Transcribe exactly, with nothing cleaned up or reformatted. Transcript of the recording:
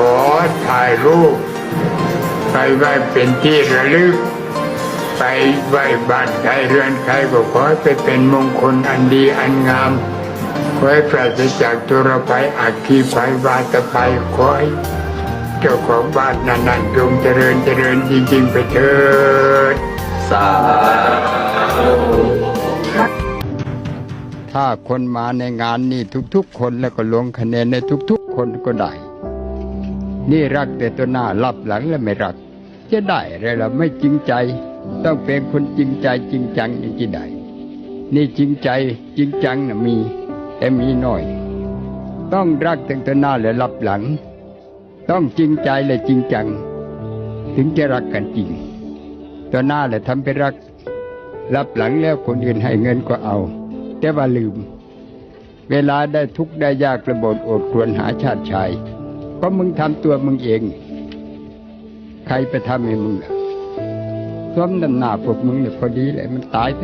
ขอถ่ายรูปไปไว้เป็นที่ระลึก ไปไหว้บ้านใครเรือนใครก็ขอให้ไปเป็นมงคลอันดีอันงาม ขอให้ปราศจากทุรภัยอัคคีภัยวาตภัย ขอให้เจ้าของบ้านนั้นๆจงเจริญเจริญยิ่งๆไปเถิด สาธุ ถ้าคนมาในงานนี่ทุกๆคนแล้วก็ลงคะแนนในทุกๆคนก็ได้ นี่รักแต่ต่อหน้า ลับหลังแล้วไม่รัก จะได้อะไรล่ะ ไม่จริงใจ ต้องเป็นคนจริงใจจริงจังอย่างที่ได้ นี่จริงใจจริงจังนะมี แต่มีน้อย ต้องรักแต่ต่อหน้าและลับหลัง ต้องจริงใจและจริงจัง ถึงจะรักกันจริง ต่อหน้าแหละทำเป็นรัก ลับหลังแล้วคนอื่นให้เงินก็เอา แต่ว่าลืม เวลาได้ทุกข์ได้ยากลำบนอดครวญหาชาติชาย ก็มึงทำตัวมึงเอง ใครไปทำให้มึงล่ะ สมน้ำหน้าพวกมึงเนี่ยพอดีแหละ มันตายไป